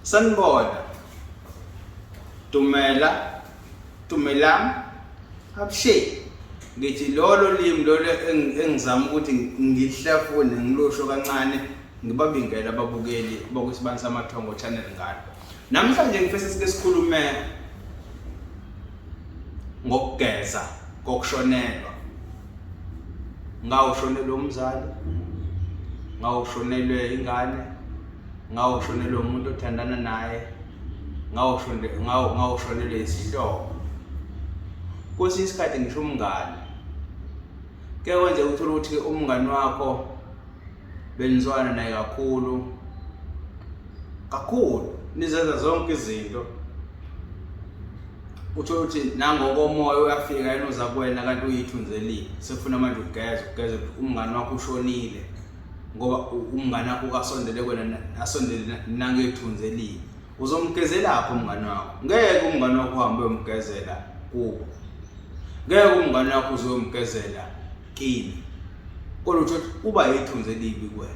Sanibona. Dumela. Dumelang. Abshe. Ngithi lolo limi lolo engizama ukuthi ngihlafune ngilusho kancane ngibabingele ababukeli bokusibani samathongo channel ngalo. Namhlanje ngifisa sike sikhulume ngokugeza kokushonelwa. Ngawushonelwe umzali, ngawushonelwe ingane, ngawushonelwe umuntu othandana naye, ngawushonelwe isihlobo. Kwesinye isikhathi ngisho umngane. Ke kwenzeka uthole ukuthi umngane wakho benizwana naye kakhulu kakhulu nizenza zonke izinto uthole ukuthi nangokomoya uyafika yena uza kuwena kanti uyithunzi elibi sefuna manje ugeze ugeze umngane wakho ushonile ngoba umngane wakho ukasondele kuwena asondele nangethunzi elibi uzomgezelaphi umngane wakho ngeke umngane wakho uhambe uyomgezela kubo ngeke umngane wakho uzoyomgezela kini kodwa uthi uba yithunzi elibi kuwena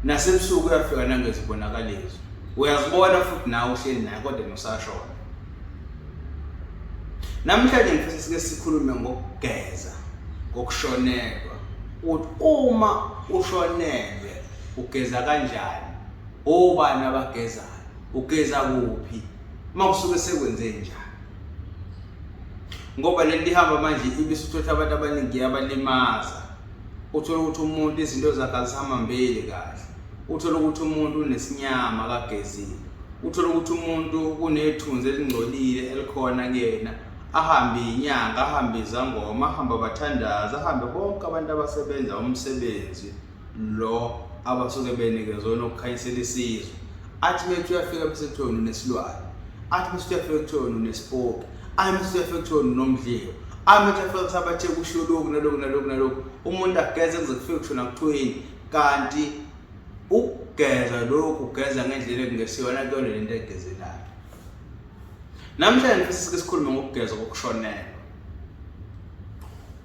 nasebusuku uyafika nangezibonakaliso uyazibona futhi nawe uhleli naye kodwa nosashona namhlanje ngifisa sike sikhulume ngokugeza ngokushonelwa ukuthi uma ushonelwe ugeza kanjani obani abagezayo ugeza kuphi uma kusuke sekwenze njani ngoba lento ihamba manje ibisuthatha abantu abaningi iyabalimaza uthole ukuthi umuntu izinto zakhe azihamambeli kahle uthole ukuthi umuntu unesinyama akagezile uthole ukuthi umuntu kunethunzi elingcolile elikhona kuyena ahambe inyanga ahambe izangoma ahambe abathandazi ahambe bonke abantu abasebenza umsebenzi lo abasuke benikezwe nokukhanyisela isizwe athi methi uyafika bese kuthiwa unesilwane athi bese uyafika kuthiwa unesipoki athi bese uyafika kuthiwa unomdliwo athi bese uyafika kusabathe kushiwo lokhu naloku naloku naloku umuntu ageze kuze kufike kusho nakuthweni kanti ukugeza lokhu ugeza ngendlela ekungesiyona kuyona lento egezelayo namhlanje ngifisa sike sikhulume ngokugeza kokushonelwa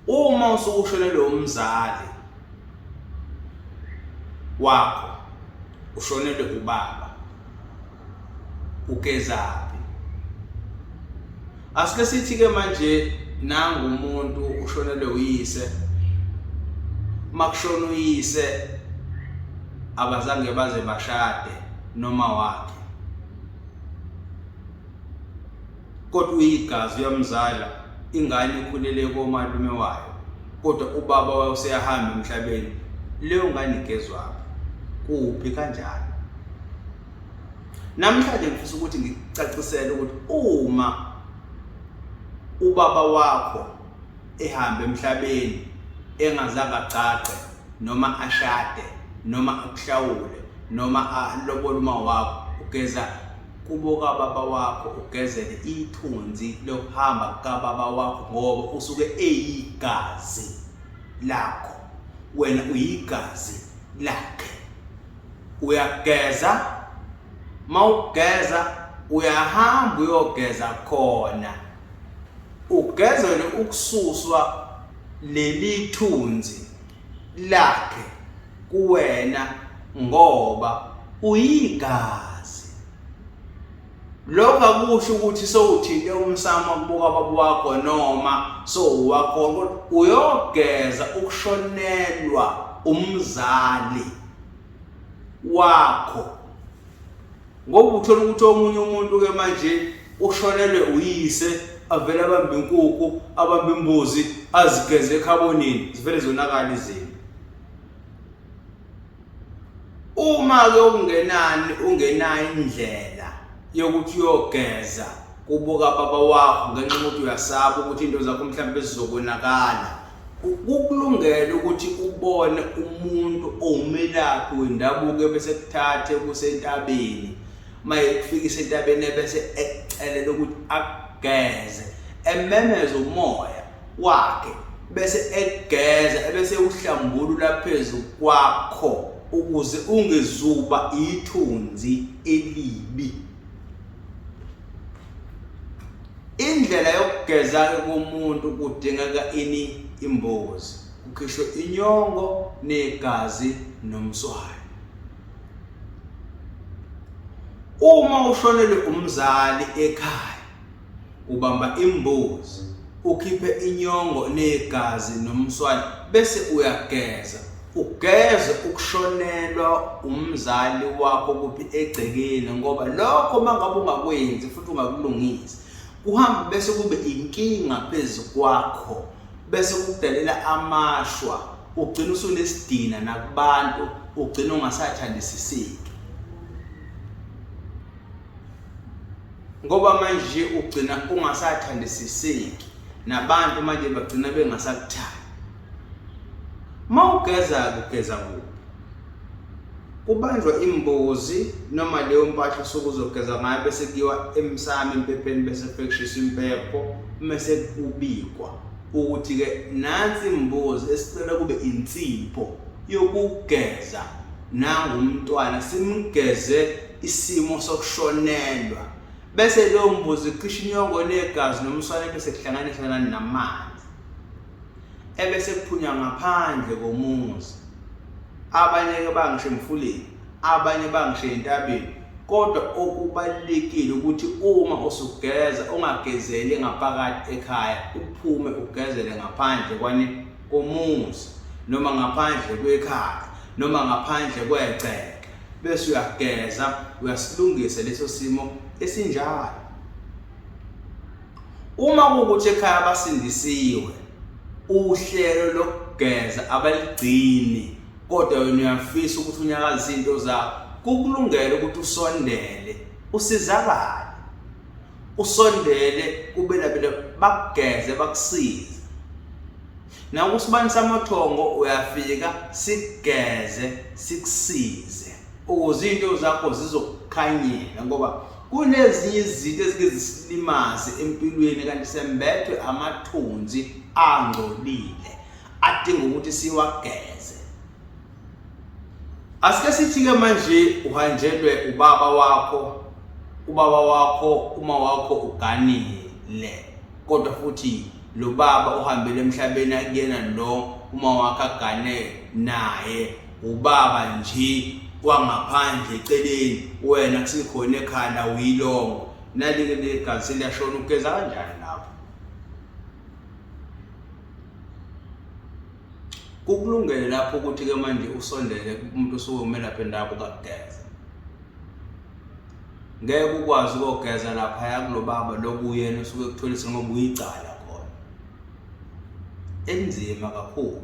uma usuke ushonelwe umzali wakho ushonelwe ubaba ugezaphi asike sithi ke manje nangu umuntu ushonelwe uyise makushona uyise abazange baze bashade noma wakhe kodwa uyigazi uyamzala ingane ikhulele komalume wayo kodwa ubaba wayo useyahamba emhlabeni leyo ngane igezwaphi kuphi kanjani namhlanje ngifisa ukuthi ngikucacisele ukuthi uma ubaba wakho ehambe emhlabeni engazange agcagce noma ashade noma akuhlawule noma alobole uma wakho ugeza kubo kababa wakho ugezele ithunzi lokuhamba kukababa wakho ngoba usuke eyigazi lakho wena uyigazi lakhe uyageza mawugeza uyahamba uyogeza khona ugezele ukususwa leli thunzi lakhe kuwena ngoba uyigazi lokho akusho ukuthi sowuthinte umsamo kubuka baba wakho noma sowuwakho uyogeza ukushonelwa umzali wakho ngoba uthola ukuthi omunye umuntu ke manje ushonelwe uyise avele abambe inkukhu abambe imbuzi azigeze ekhabonini zivele zonakala izinto uma ke ungenani ungenayo indlela yokuthi uyogeza kubuka baba wakho ngenxa yokuthi uyasaba ukuthi into zakho mhlawumbe zizobonakala kukulungela ukuthi ubone umuntu owumelaphi wendabuko ebese kuthathe kusentabeni maye kufikisa entabeni ebese ekucelela ukuthi akugeze ememeze umoya wakhe bese egeza ebese uhlambulula phezu kwakho ukuze ungezuba ithunzi elibi Indlela yokugeza-ke komuntu kudingeka ini imbuzi, kukhishwe inyongo negazi nomswayo. Uma ushonelwe umzali ekhaya, ubamba imbuzi, ukhiphe inyongo negazi nomswani bese uyageza. Ugeze ukushonelwa umzali wakho kuphi egcekeni ngoba lokho mangabe ungakwenzi futhi ungakulungisi kuhamba bese kube inkinga phezu kwakho bese kukudalela amashwa ugcina usunesidina nakubantu ugcina ungasathandisiseki ngoba manje ugcina ungasathandisiseki nabantu manje bagcina bengasakuthandi. Uma ugeza-ke ugeza kuphi? Kubanjwa imbuzi noma leyo mpahla osuke uzogeza ngayo bese kuyiwa emsamo empepheni bese kufike kushiswa impepho mese kubikwa ukuthi-ke nansi imbuzi esicela kube insipho yokugeza nangu umntwana simgeze isimo sokushonelwa bese leyo mbuzi icisha inyongo negazi nomswane bese kuhlanganiswa namanzi ebese kuphunywa ngaphandle komuzi abanye ke bangisho emfuleni abanye bangisho entabeni kodwa okubalulekile ukuthi uma usugeza ungagezeli ngaphakathi ekhaya uphume ugezele ngaphandle kwani komuzi noma ngaphandle kwekhaya noma ngaphandle kwegceke bese uyageza uyasilungisa leso simo esinjalo. Uma kuwukuthi ekhaya abasindisiwe uhlelo lokugeza abaligcini kodwa wena uyafisa ukuthi unyakazise into zakho kukulungele ukuthi usondele usizakale usondele kubelabele bakugeze bakusize nakusibani samathongo uyafika sigeze sikusize ukuze into zakho zizokukhanyela ngoba kunezinye izinto ezike zisilimaze empilweni kanti sembethwe amathunzi angcolile adinga ukuthi siwageze. Asike sithi-ke manje uhanjelwe ubaba wakho, ubaba wakho uma wakho uganile kodwa futhi lo baba uhambile emhlabeni akuyena lo uma wakhe agane naye ubaba nje wangaphandle eceleni wena kusikhona ekhanda uyilongo nalike legazi seliyashona ugeza kanjani lapho kukulungele lapho ukuthi ke manje usondele kumuntu osuke umelaphi endabuko akugeza ngeke ukwazi ukogeza laphaya kulo baba lokuyena osuke ekutholisa ngoba uyicala khona enzima kakhulu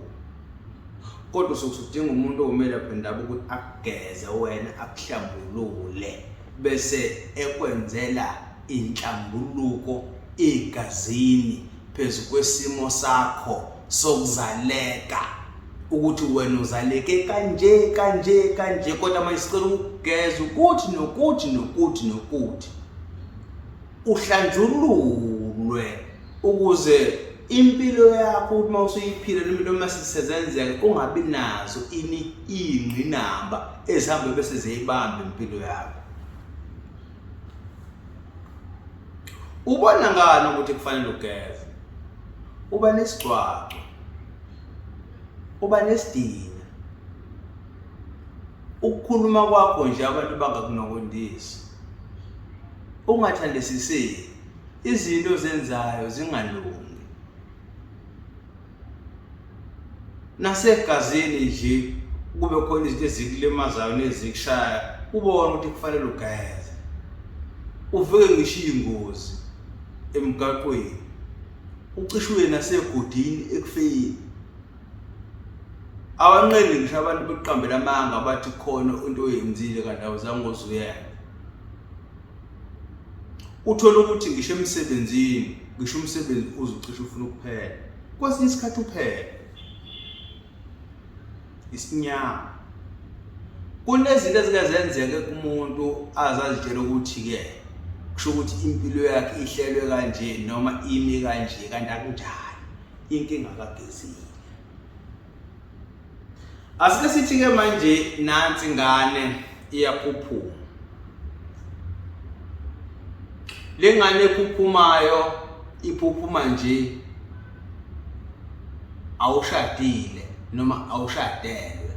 kodwa usuke usudinga umuntu owumelaphi wendabuko ukuthi akugeze wena akuhlambulule bese ekwenzela inhlambuluko egazini phezu kwesimo sakho sokuzaleka ukuthi wena uzaleke kanje kanje kanje kodwa manje sicela ukugeza ukuthi nokuthi nokuthi nokuthi uhlanjululwe ukuze impilo yakho ukuthi uma usuyiphila noma into uma sisezenzeka ungabi nazo ini iy'ngqinamba ezihambe bese ziyibamba impilo yakho. Ubona ngani ukuthi kufanele ugeze? Uba nesigcwagcwa, uba nesidina. Ukukhuluma kwakho nje abantu bangakunokondisi. Ungathandisiseki, izinto ozenzayo zingalungi. Nasegazini nje kube khona izinto ezikulimazayo nezikushaya ubone ukuthi kufanele ugeze. Ufike ngisho iy'ngozi emgaqweni, ucishe uye nasegodini ekufeni. Awanqeni ngisho abantu bekuqambela amanga bathi khona into oyenzile kanti awuzange uze uyenze. Uthole ukuthi ngisho emsebenzini, ngisho umsebenzi uze ucishe ufuna ukuphela. Kwesinye isikhathi uphele. Isinyama. Kunezinto ezike zenzeke kumuntu azazitshela ukuthi-ke kusho ukuthi impilo yakhe ihlelwe kanje noma imi kanje kanti akunjalo. Inkinga akagezile. Asike sithi-ke manje nansi ingane iyaphuphuma. Le ngane ephuphumayo iphuphuma nje awushadile noma awushadelwe.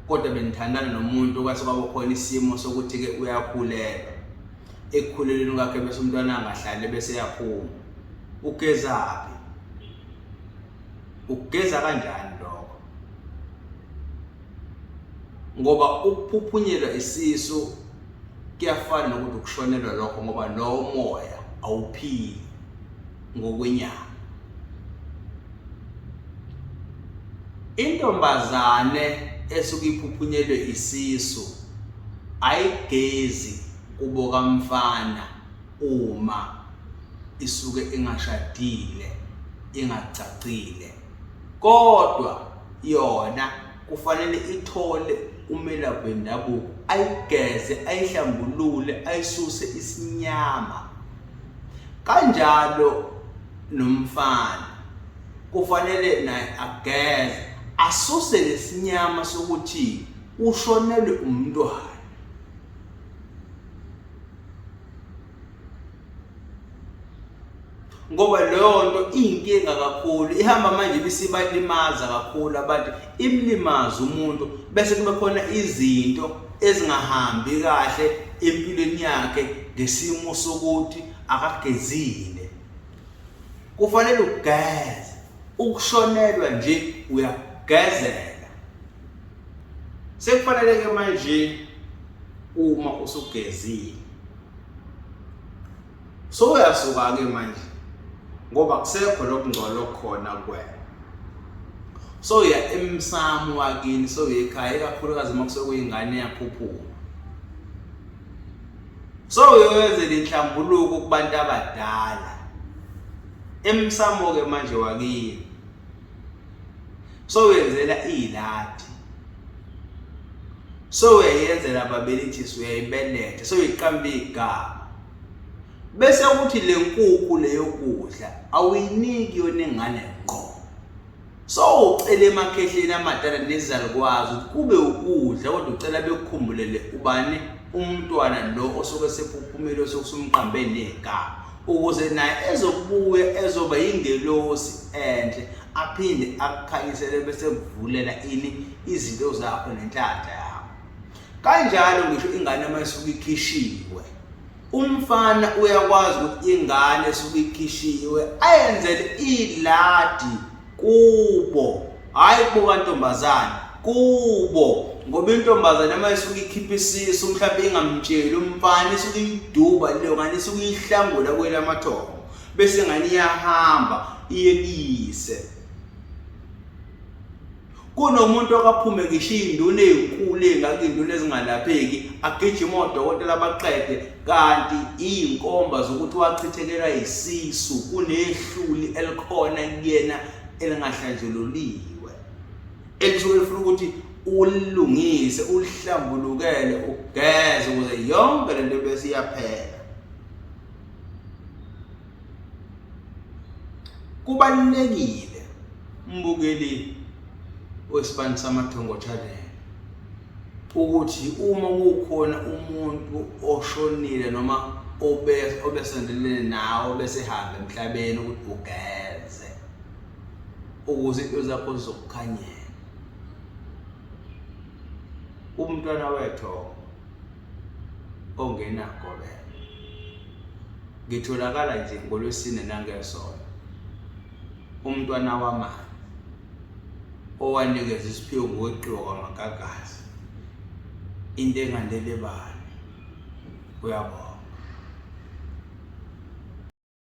Kodwa benithandana nomuntu kwase kwaba khona isimo sokuthi-ke uyakhulelwa. Ekukhulelweni kwakhe bese umntwana angahlali bese eyaphuma. Ugezaphi? Ukugeza kanjani lokho? Ngoba ukuphuphunyelwa isisu kuyafana nokuthi ukushonelwa lokho ngoba lowo moya awuphili ngokwenyama. Intombazane esuke iphuphunyelwe isisu ayigezi kubo kamfana uma isuke ingashadile ingacacile kodwa yona kufanele ithole umelaphi wendabuko ayigeze ayihlambulule ayisuse isinyama kanjalo nomfana kufanele naye ageze asuse lesinyama sokuthi ushonelwe umntwana. Ngoba leyo nto iyinkinga kakhulu, ihamba manje ibisibalimaza kakhulu abantu, imlimaze umuntu bese kube khona izinto ezingahambi kahle empilweni yakhe ngesimo sokuthi akagezile. Kufanele ugeze, ukushonelwa nje uyagezela. Sekufanele ke manje uma usugezile so uyasuka ke manje ngoba kusekho lokungcola okukhona kuwena. So uya emsamo wakini, so uya ekhaya, ikakhulukazi uma kusuke kuyingane yaphuphuma. So uyoyenzela inhlambuluko kubantu abadala emsamo ke manje wakini. So uyenzela iladi, so uyayenzela ababelethisi, uyayibeletha, so uyiqamba igama, bese kuthi le nkukhu leyokudla awuyiniki yona ingane ngqo. So ucela emakhehleni amadala nezalukwazi ukuthi kube ukudla, kodwa ucela bekukhumbulele ubani umntwana lo osuke sephuphumile osuke negama, ukuze naye ezobuya ezoba yingelosi enhle, aphinde akukhanyisele bese kuvulela ini izinto zakho nenhlanhla yakho. Kanjalo ngisho ingane uma isuke ikhishiwe, umfana uyakwazi ukuthi ingane esuke ikhishiwe ayenzele iladi kubo, hhayi kubo kantombazane, kubo, ngoba intombazane uma isuke ikhipha isisu mhlawumbe ingamtsheli umfana, isuke iyiduba leyo ngane, isuke iyihlangula kwelamathongo, bese ingane iyahamba iye kuyise. Kunomuntu okaphume ngisho iy'nduna ey'nkulu ey'ngaka, iy'nduna ezingalapheki, agijime odokotela baqede, kanti iy'nkomba zokuthi wachithekelwa yisisu, kunehluli elikhona kuyena elingahlanjululiwe, elisuke lifuna ukuthi ulilungise, ulihlambulukele, ugeze ukuze yonke lento bese iyaphela. Kubalulekile mbukeli wesibani samathongo channel ukuthi uma kukhona umuntu oshonile noma obesondelene nawe bese ehamba emhlabeni ukuthi ugeze ukuze into zakho zizokukhanyela. Umntwana wethongo ongenagobela ngitholakala nje ngolwesine nangesonto. Umntwana wamanzi owanikeza isiphiwo ngokweqiwa kwamagagasi, into engandele bani, uyabona.